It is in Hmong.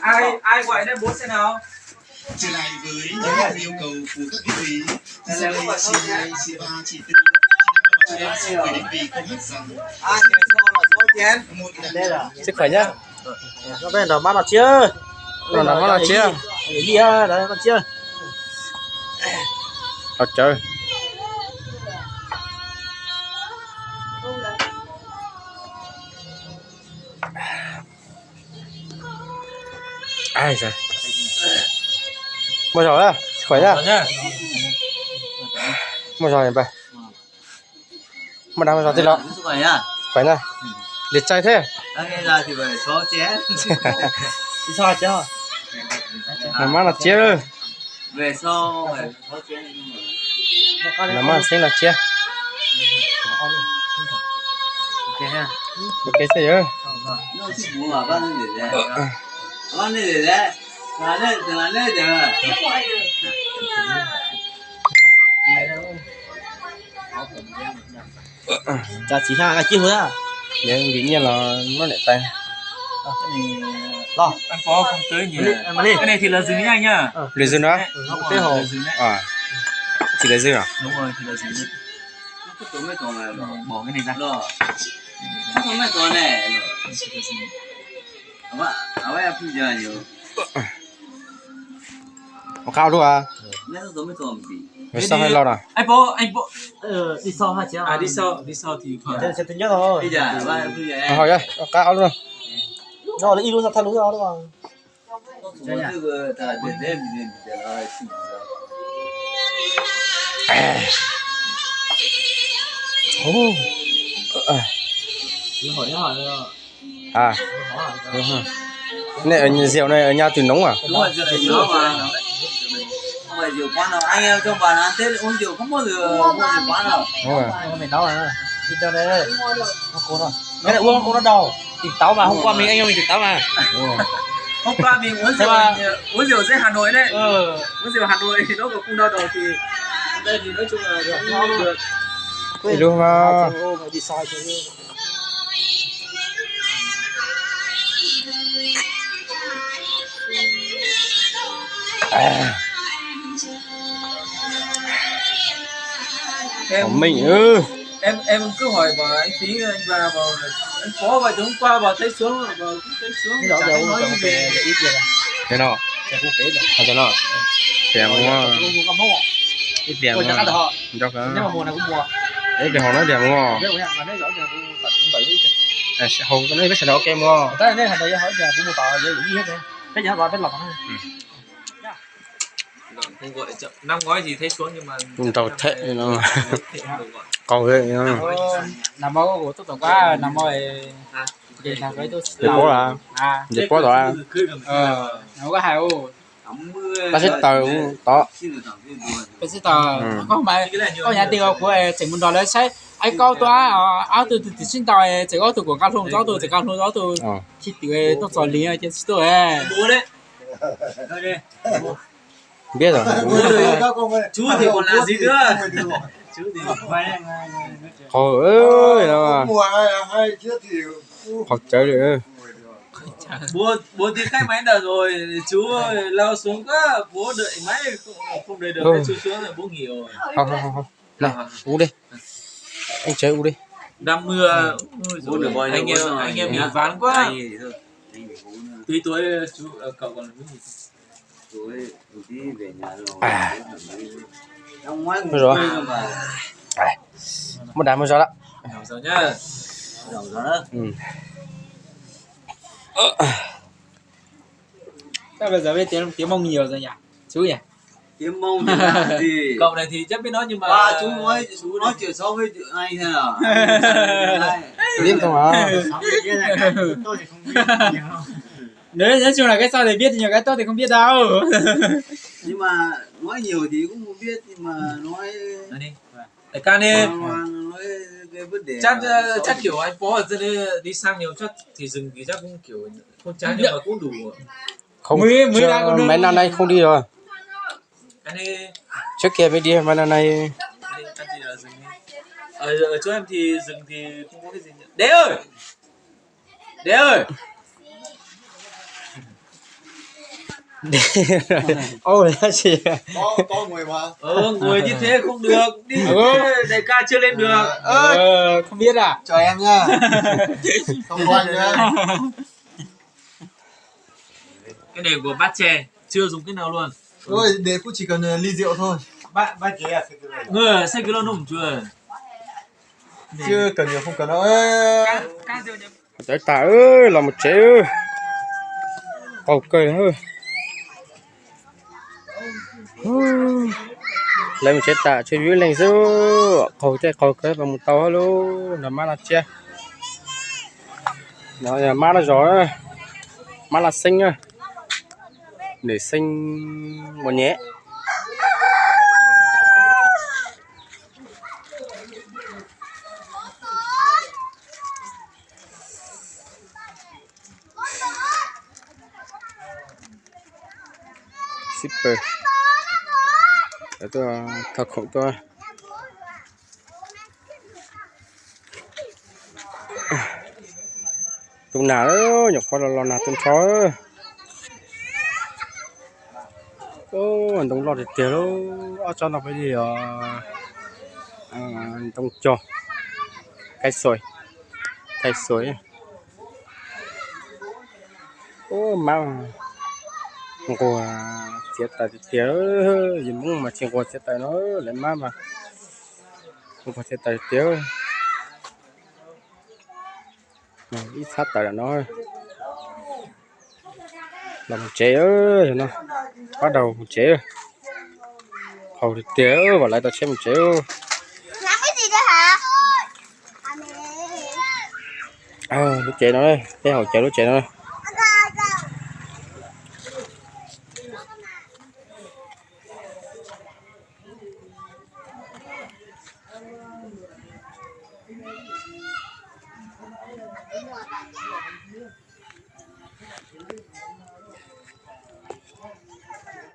Ai, ai gọi em bốn xe nào? Trở lại với những yêu cầu của các vị. Sau đây xin hai, xin ba, xin tư, xin năm, xin mười đến vị không hấp dẫn. Một là Sức khỏe nhá. Nó bên đó mát nó chia. Nó nó mát nó chia. Gì á, đó nó chia. Thật trời. Ai giời. Mua giò á, khỏe nhá. Mua giò này bà. Mua đá mua giò tí lọ. Khỏe nhá. Đẹp trai thế. Mày má nó chia. Nó má xếp nó chia. Ok thế nhớ. Cho chị ha, chị hứa. Nếu bị nhiên là nó lại tay. Lo. Anh Phó không tới nhỉ? Cái này thì là dừng nha nha. Lượt dừng đó. Tế hồ. À. Chỉ là dừng à? Đúng rồi, thì là dừng. Cái tổ mấy con này rồi. Bỏ cái này ra. Rồi. Cái tổ mấy con này rồi. Ông á, ông ấy không giờ nhiều. Một khao luôn à. Mấy tổ mấy con gì? Rồi sao hay lo rồi? Anh Phó, anh Phó. Ờ, đi sau hai chiếc. À, đi sau, đi sau thì phải. Thế là xe thứ nhất thôi. Bây giờ, ba không giờ. Thôi vậy, cá áo luôn. Nó là y luôn sao thay luôn áo luôn. Này ở nhà, rượu này ở nhà từ nóng à? Đúng rồi, rượu này từ nóng mà. Không phải rượu quán đâu. Anh em trong bàn ăn Tết uống rượu không bao giờ mua rượu quán đâu. Đúng rồi. Cái này nấu à? Thịt đâu đấy? Nó khô rồi. Cái này uống không có đau. Tỉnh táo mà, hôm qua mình, anh em mình tỉnh táo mà. Hôm qua mình uống rượu, uống rượu dưới Hà Nội đấy. Uống rượu Hà Nội thì nó còn không đau đầu thì đây thì nói chung là được, ngon được. Đi luôn mà. Đi soi chứ. Em, Minh, ừ. Em, em cứ hỏi bảo anh Tín, anh bà bảo anh Phó vậy thì hôm qua vào thấy Sướng, bảo cũng thấy Sướng, chả thấy nói gì về. Cái đó. Cái đó. Tiền mua. Ít tiền mua. Dốc đó. Nếu mà mua này cũng mua. Ít tiền hộp nói tiền mua. Nếu mà mua này cũng phải cũng bảy lít. À, hộp cái này biết sao đâu, ok mua. Tới đây hàng đầu giờ hỏi giờ cũng mua tỏ giờ cũng hết rồi. Cái gì nó gọi cái lọc nó. Năm ngoái thì thấy Sướng nhưng mà Rau thệ no. Rau thệ nó được gọi. Còn ghê no. Nằm mơ của tôi tổng quá, nằm mơ. Hả? Dịp pos la, dịp pos tod. Nws ko hais, tab sis taws tod. Tab sis taws, koj mas, koj nyab tig kuv tseem mus nrog lawv saib, ais koj tus, ob tug twm sib ntaus, tseem ob tug kuam nqa hlo, ob tug tseem nqa hlo, ob tug tsis twm tuaj txog li ces tsis tuaj. Biết rồi. Qhov ơi, qhov chawv li. Bố, bố đi khách máy đợt rồi, chú lao xuống quá, bố đợi mãi không, không đợi được, chú xuống rồi, bố nghỉ rồi. Thôi, thôi, thôi, thôi. Này, uống đi. Anh Chế uống đi. Năm mươi, ôi, anh em, anh em nghỉ ván quá. Tí tuổi, chú, ờ, cậu còn À. Rồi. À. Muaj dag muaj zog lawm. Sao bây giờ biết tiếng, tiếng Mông nhiều rồi nhỉ? Chú nhỉ? Tiếng Mông thì làm gì? Cậu này thì chắc biết nói nhưng mà ba chú nói, chú nói chuyện xấu với anh hay là Biết không hả? Sáu người biết này, tôi thì không biết nhiều. Đấy, nói chung là cái sau thì biết, nhiều cái tôi thì không biết đâu. Nhưng mà nói nhiều thì cũng không biết, nhưng mà nói Nói đi. Đại ca đi. Chắc, chắc kiểu anh Phó ở trên đây đi sang nhiều chắc thì rừng thì chắc cũng kiểu không cháy nhưng mà cũng đủ. Không, mấy năm nay không đi rồi. Trước kia mới đi, mấy năm nay. Ở, ở chỗ em thì rừng thì không có cái gì nhỉ? Đế ơi! Đế ơi! Ôi, gì? Có, có người mà. Ờ, ngồi như thế không được. Đi, đại ca chưa lên được. Ờ, không biết à? Chào em nha. Không quen nha. Cái này của bát tre, chưa dùng cái nào luôn. Ôi, để cũng chỉ cần, ờ, ly rượu thôi. Bát, bát tre à? Người xách cái lon nông chưa? Chưa cần nhiều, không cần đâu. Cá, cá rượu nhập. Cov tas los mus tsev, qaug kawg. Lawv mus tsev tas tshuav yus ib leeg xwb, qaug tej qaug kawg los mus tau lub no mab no tsiab. No yog mab no zos, mab laj xeeb, nws xeeb ua nyem. Shipper, tuaj thov khoom tuaj. Tus nas, nyuam qhuav los los nag tu nrho. Ntoo loj tiag tiag lauj, ob tsob no peb li os. Ntoo cog, kaij xuas, kaij xuas. Ub, mab nquag txiav taws tiag tiag, yus Hmoob mas tsis nquag txiav taws no, lawv mab mas nquag txiav taws tiag. Ib txhab taws no. Los mus tsev, yog no, pab daug mus tsev. Haus tiag tiag, vam lawv tau tsheb mus tsev. Lub tsev no, peb haus cawv lub tsev no.